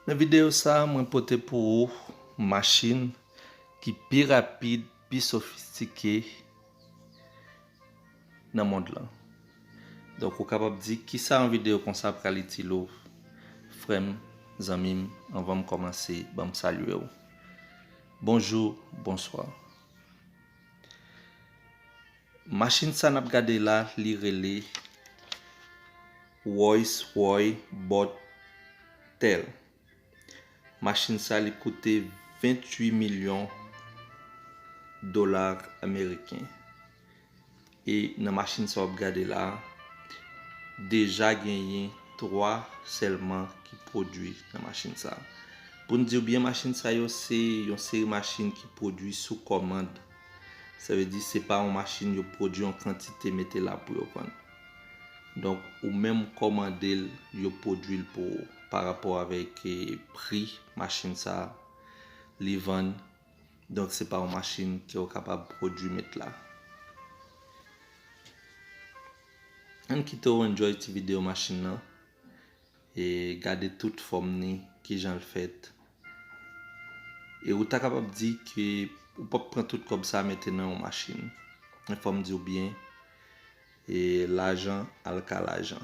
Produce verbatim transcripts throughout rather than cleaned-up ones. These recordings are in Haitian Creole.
Nan videyo sa a, mwen pote pou ou machin ki pi rapid, pi sofistike nan mond lan. Donk, ou kapab di, kisa yon videyo konsa pral itil ou? Frè m, zanmi m, anvan m kòmanse, ban m salye w. Bonjou, bonswa. Machin sa n ap gade la, li rele Rolls Royce Bobtail. Machin sa, li koute venntuit milyon dola ameriken. E nan machin sa w ap gade la, deja genyen twa sèlman ki pwodui nan machin sa. Pou n di w byen, machin sa yo se yon seri machin ki pwodui sou kòmand. Sa vle di, se pa yon machin yo pwodui yon kantite, mete la pou yo vann. Donk, ou menm kòmande l, yo pwodui l pou ou pa rapò avèk, eh, pri machin sa li vann. Donk, se pa yon machin ke w kapab pwodui met la. Ann kite w enjoy ti videyo machin nan. E gade tout fòm ni, kijan l fèt. E ou ta kapab di ke ou p ap pran tout kòb sa mete nan yon machin. Men fò m di w byen, e lajan al ka lajan.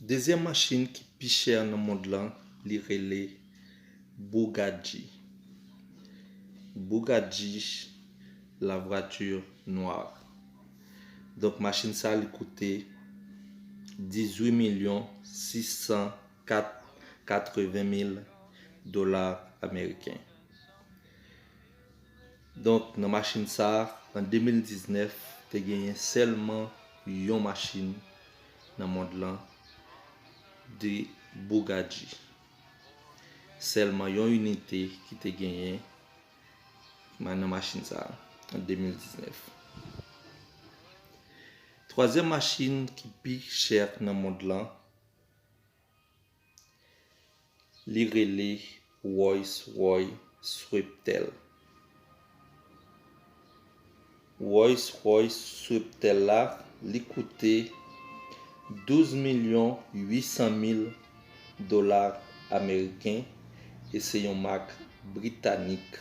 Dezyèm machin ki pi chè nan mond lan, li rele Bugatti. Bugatti, la voiture noire. Donk, machin sa, li koute dizuit milyon sis san katreven mil dola ameriken. Donk, nan machin sa, an de mil diznèf, te genyen sèlman yon machin nan mond lan de Bugatti. Sèlman yon inite ki te genyen ma-, nan machin sa, an de mil diznèf. Twazyèm machin ki pi chè nan mond lan, li rele Rolls Royce Swiftel. Rolls Royce Swiftel la, li koute douz milyon uit san mil dola ameriken e se yon mak britanik.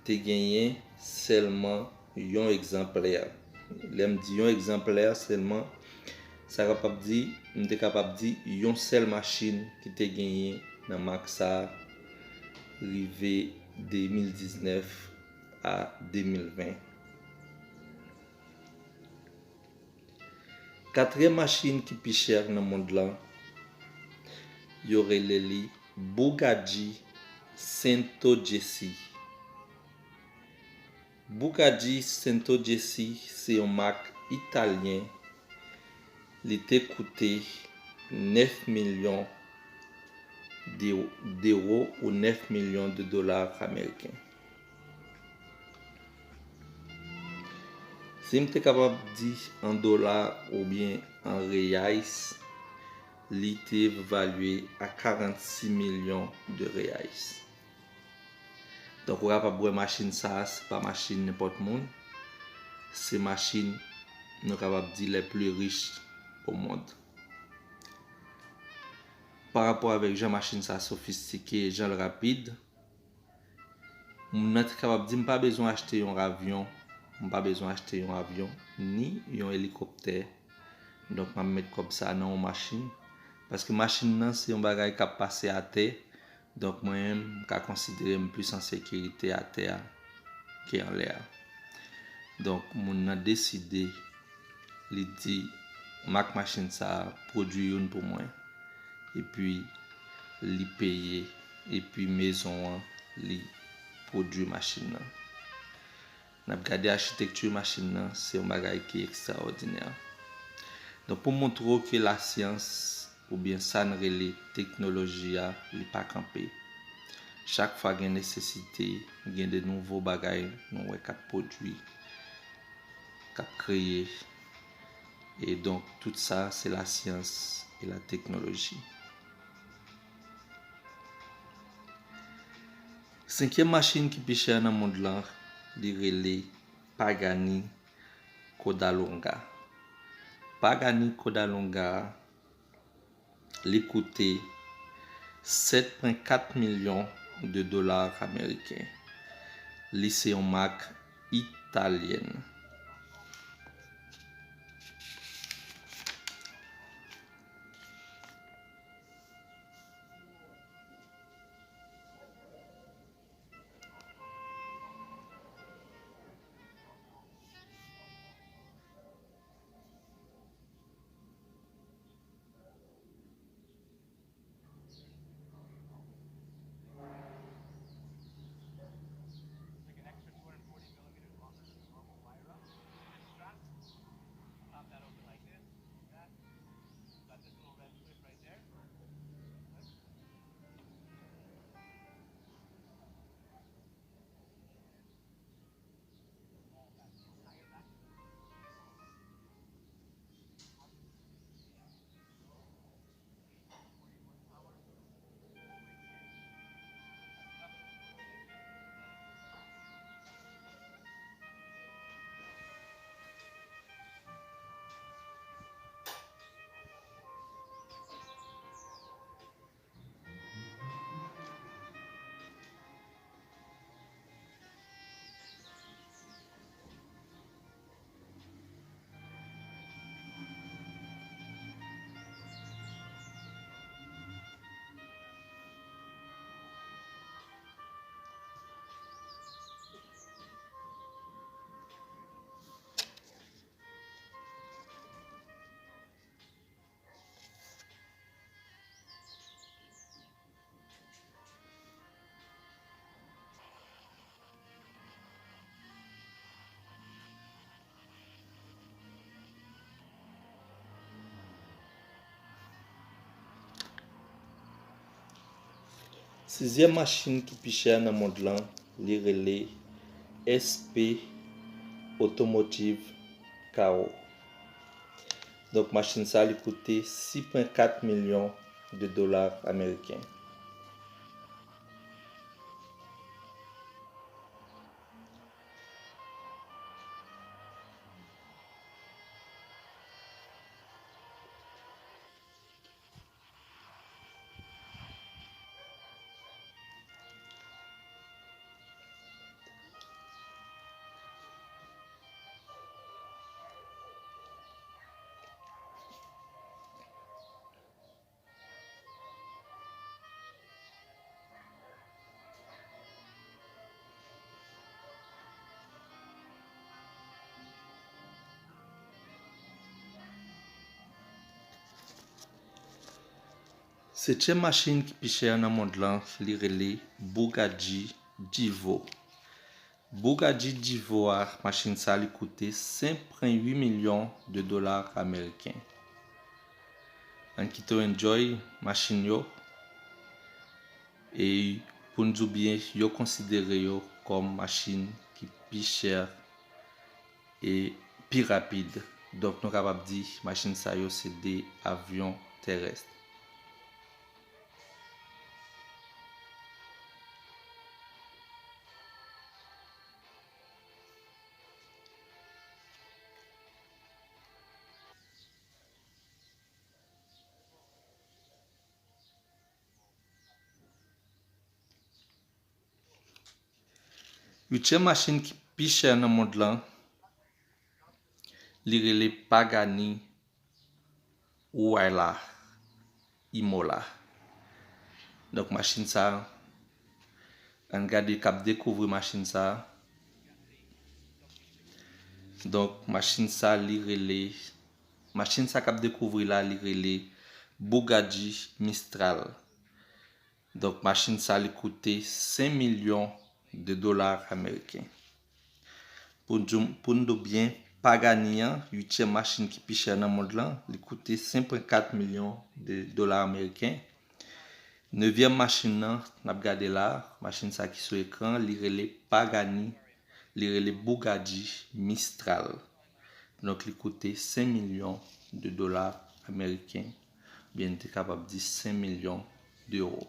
Te genyen sèlman yon egzanplè. Lè m di yon egzanplè sèlman, sa kapab di, m te kapab di yon sèl machin ki te genyen nan mak sa a rive de mil diznèf a de mil ven. Katriyèm machin ki pi chè nan mond lan, yo rele li Bugatti Santojessi. Bugatti Santojessi se yon mak italyen. Li te koute nèf milyon de, dewo ou nèf milyon de dola ameriken. Si m te kapab di an dola oubyen an reyais, li te evalye a karannsis milyon de reyais. Donk, ou kapab wè machin sa a, se pa machin nenpòt moun. Se machin, nou kapab di, les plus riches au monde. pa rapò avèk jan machin sa sofistike, jan l rapid, moun nan te kapab di, "M pa bezwen achte yon avyon, m pa bezwen achte yon avyon, ni yon elikoptè. Donk, m ap met kòb sa nan yon machin." Paske machin nan, se yon bagay k ap pase atè. Donk, mwen menm, m ka konsidere m plis an sekirite atè a ke anlè a. Donk, moun nan deside, li di, "M ak machin sa a, pwodui youn pou mwen." Epi, li peye, epi mezon an, li pwodui machin nan. N ap gade achitekti machin nan, se yon bagay ki ekstraòdinè. Donk, pou montre w ke lasyans, oubyen sa n rele teknoloji a, li pa kanpe. Chak fwa gen nesesite, gen de nouvo bagay nou wè k ap pwodui, k ap kreye. E donk, tout sa, se lasyans e lateknoloji. Senkyèm machin ki pi chè nan mond lan, li rele Pagani Kodalonga. Pagani Kodalonga, li koute sèt pwen kat milyon de dola ameriken. Li se yon mak italyèn. Sizyèm machin ki pi chè nan mond lan, li rele S P Automotive Kao. Donk, machin sa, li koute sis pwen kat milyon de dola ameriken. Setyèm machin ki pi chè nan mond lan, li rele Bugatti Divo. Bugatti Divo a, machin sa li koute senk pwen uit milyon de dola ameriken. Ann kite w enjoy machin yo. E pou n di w byen, yo konsidere yo kòm machin ki pi chè e pi rapid. Donk, nou kapab di machin sa yo se de avyon terès. Uityèm machin ki pi chè nan mond lan, li rele Pagani Huayra Imola. Donk, machin sa, ann gade k ap dekouvri machin sa. Donk, machin sa, li rele, machin sa k ap dekouvri la, li rele Bugatti Mistral. Donk, machin sa, li koute senk milyon de dola ameriken. Pou n di, pou n di w byen, Pagani an, uityèm machin ki pi chè nan mond lan, li koute senk pwen kat milyon de dola ameriken. Nevyèm machin nan, n ap gade la, machin sa ki sou ekran, li rele Pagani, li rele Bugatti Mistral. Donk, li koute senk milyon de dola ameriken, oubyen n te kapab di senk milyon dewo.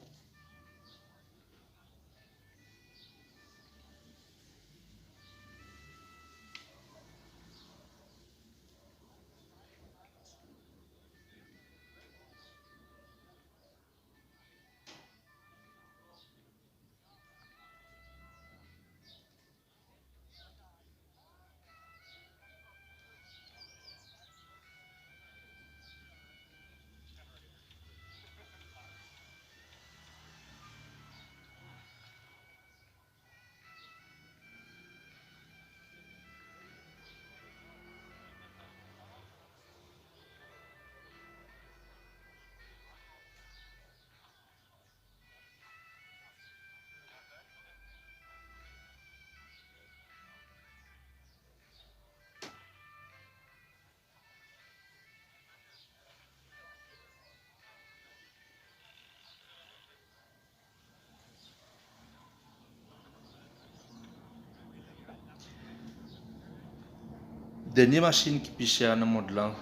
Dènye machin ki pi chè nan mond lan,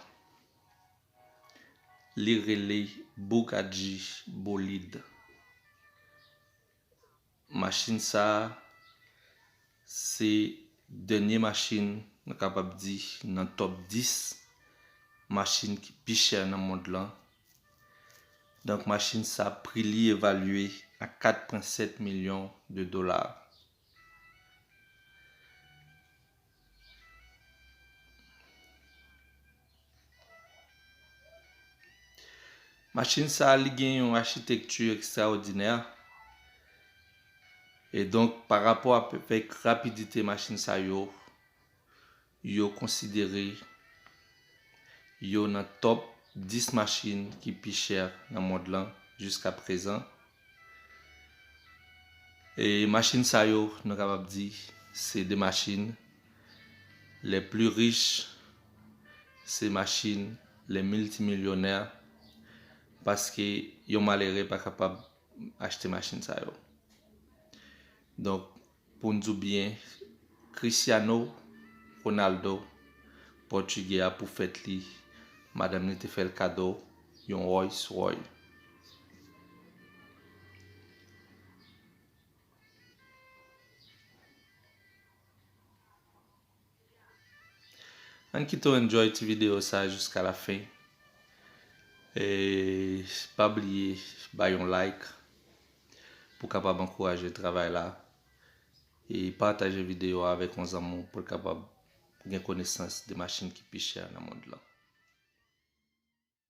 li rele Bugatti Bolide. Machin sa a, se dènye machin, nou kapab di, nan top dis machin ki pi chè nan mond lan. Donk, machin sa, pri li evalye a kat pwen sèt milyon de dola. Machin sa a, li gen yon achitekti ekstraòdinè. E donk, pa rapò avèk rapidite machin sa yo, yo konsidere yo nan top dis machin ki pi chè nan mond lan jiska prezan. E machin sa yo, nou kapab di, se de machin les plus riches, se machin les multimillionnaires, paske yon malere pa kapab achte machin sa yo. Donk, pou n di w byen, Cristiano Ronaldo, pòtigè a, pou fèt li, madanm li te fè l kado yon Rolls Royce. Ann kite w enjoy ti videyo sa jiska la fen. E pa bliye bay yon like pou kapab ankouraje travay la. E pataje videyo a avèk yon zanmi w pou l kapab gen konesans de machin ki pi chè nan mond lan.